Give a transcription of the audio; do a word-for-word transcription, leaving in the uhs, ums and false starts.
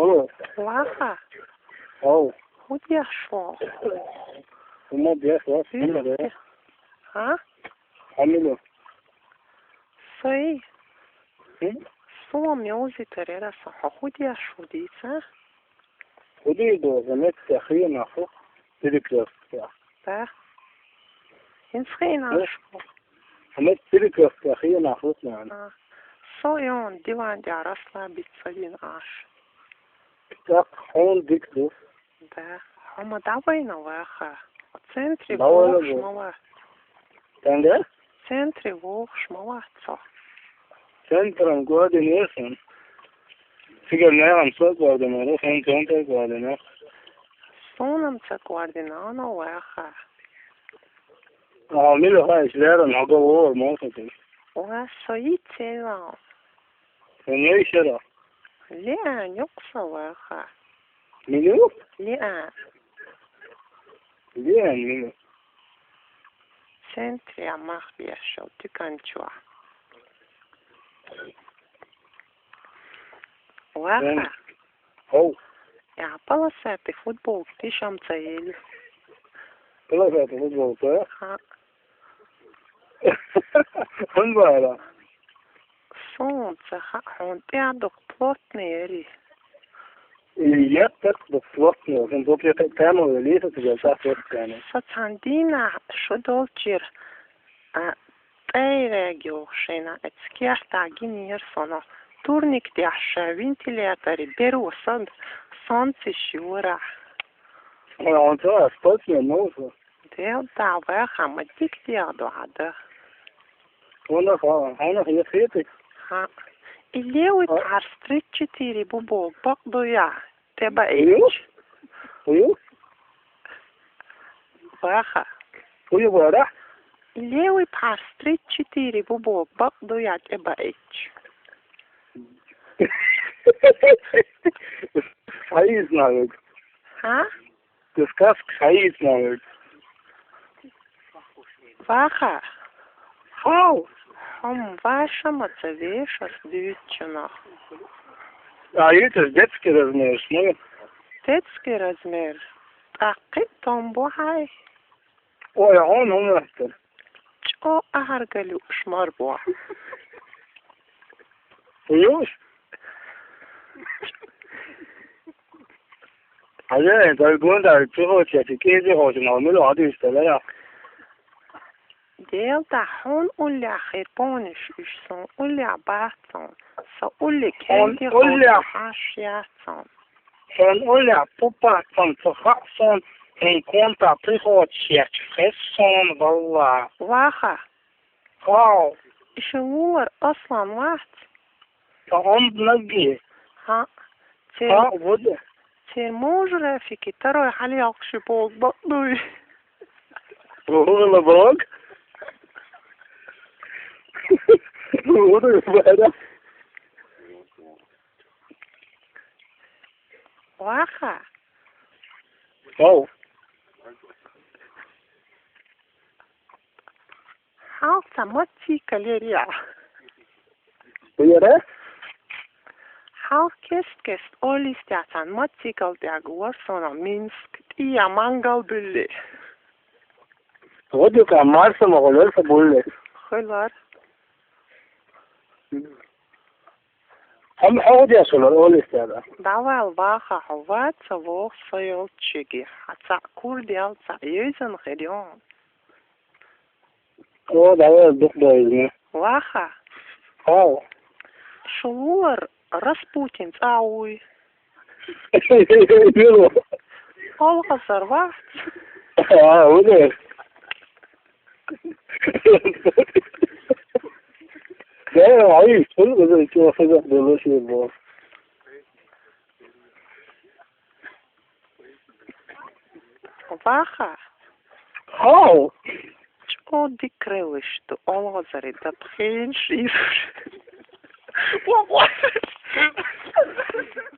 Алло. Ваха. Ау. ХӀу деш ву? ХӀама деш ву, хӀама деш. Хьа? Хьамилу. Сай. Хм? Сула мелзи тарера са хьо хӀу деш ву дица? ХӀу деш ву, заметьте, хиянаху. Перекрёстка. Да. Ин схейна Ну. Аш ву. Хьамет перекрёстка, хиянаху, наверное. А. Со ён диван дя расслабиться дин аш. Так, хьун дик ду. Да. ХӀама давайна ваха. Центре Давайна вохш ву. Ма вац. Тенге? Центре вохш ма вац со. Центром координирсан. Цига нерам со координиру, сон центр координир. Сонам ца координана ваха. А, милю хай, шлеран, хага вор, мосатин. Ва сои цела. Сеньой шера. Лиан, юкса ваха. Милю? Лиан. Лиан, милю. Центре мах бешал, тиканчуа. Ваха. Эн-, Хов. Я, полосатый футбол, ти шамца ели. Полосатый футбол, да? Ха. Хун бара. Солнце, ха, хун пядук плотный ери. И я так плотный, хун бопья тему лиса тебе, так вот, конечно. Сацандина, шудолчир. А, тӀейрегиу шена эцкештагинир соно. Турник дяша вентилятори беру сон, сонци шура. Ой, он то, а что тебе нужно? Дел да, вэха, ма дик дел да, да. Она ха, она ха, я хеты. Ха. И левый А? Тарс тридцать четыре бубок, бак дуя. Теба Уйу? Эйч. Уйу? Ваха. Уйу бара? Левый пас тридцать четыре бубок, бак дуя, теба Эйч. Саиз навык. А? Ты сказка Саиз навык. Ваха. Хау. Хм, ваша маца вешас дюччана. А это ж детский размер, смотри. Детский размер. Такы томбухай. Ой, он у нас-то. Чо аргалю шмарбуа. Уюш? Аля, это гонда, ты хочешь, ты кеди хочешь, но мы ло, а ты что, да? Делта хун улля херпониш ишсон улля бацон, со улли Хун кенди улля. Хоши хашьяцон. Хун улля пупацон, цохацон, хун конта приходчеч хессон, валла. Ваха. Хау. Иши лулар аслан вац. Та он ноги. Ха. Цер... Ха, вот. Цер можра фики второй хали алкши болг бакдуй. Угла болг? Угла бара. Ваха. Хау. Хал ца мотикалерия. Уяра? Хал кест-кест олистяцан мотикал тяг ворсона Минск, тия мангал билли. Водика Марса моголер са булли. Хылар. Хам хавдя сулар олистяда. Давал ваха хават са вох соёлчиги. Хаца курдял ца юзан хирион. О, давай, дух боизни. Ваха. Хау. Шулулар Распутин цауй. Юру. Олга сарва. А, уйдэ. Да, ай, шул, уйдэ, ичи вахыда, дылы шул бо. Ваха. Хау. Чо дикрылыш ту олгозари да пхеншиш.